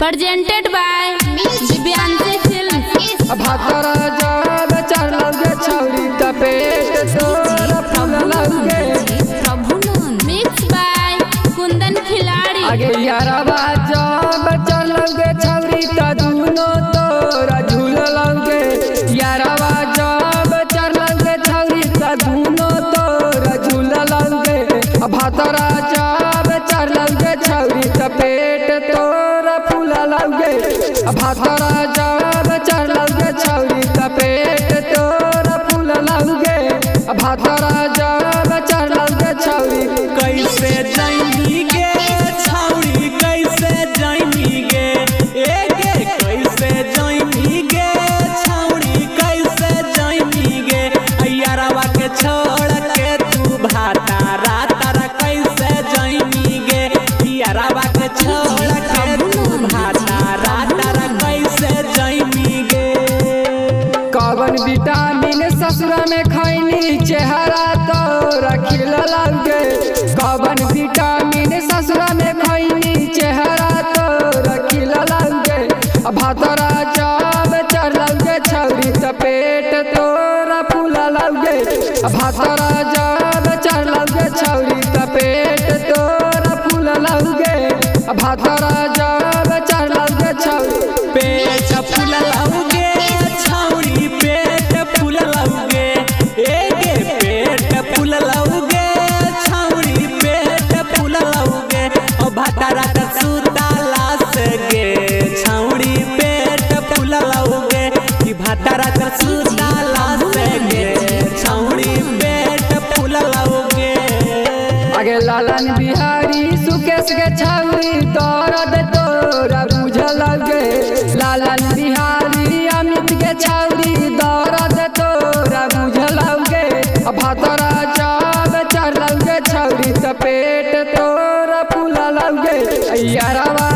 Presented by Divyanshi film. भातर जब चढ़लौगे छौरी त पेट तोरा फूललौगे। मिक्स बाय कुंदन खिलाड़ी। आगे यारवा जब चढ़लौगे छौरी त दुनो तोरा झूललौगे। यारवा जब चढ़लौगे छौरी त दुनो तोरा झूललौगे। भातरा जब चढ़लौगे छौरी त पेट तोरा फूललौगे। भातरा जब चढ़लौगे छौरी त पेट तोरा फूललौगे। भातरा जब चढ़लौगे छौरी। कैसे जाइनी गे छौरी, कैसे जाइनी गे, ए गे कैसे जाइनी गे छौरी, कैसे जाइनी गे, अय्यारवा के छोड़ के तू भातारा तारा कैसे जाइनी गे, यारवा के छोड़ के तू भातारा तारा कैसे जाइनी गे। कवन विटामिन ससुरा में खैनी चेहरा तोरा खिललौगे। कवन विटामिन ससुरा में खैनी चेहरा तोरा खिललौगे। भातरा जब चढ़लौगे छौरी त पेट तोरा फूललौगे। भातरा जब चढ़लौगे छौरी त पेट तोरा फूललौगे। भातरा जब चढ़लौगे छौरी। पेट फुललौगे छौरी, पेट फुललौगे, ए गे पेट फुललौगे छौरी, पेट फुललौगे, ओ भातारा त सुताला से गे छौरी, पेट फुललौगे, कि भातारा त सुताला से गे छौरी, पेट फुललौगे। आगे लालन बिहारी सुकेश के छौरी दर्द तोरा बुझलौगे। लालन बिहारी अमित के छौरी दर्द तोरा बुझलौगे। भातरा जब चढ़लौगे छौरी त पेट तोरा फूललौगे। यारवा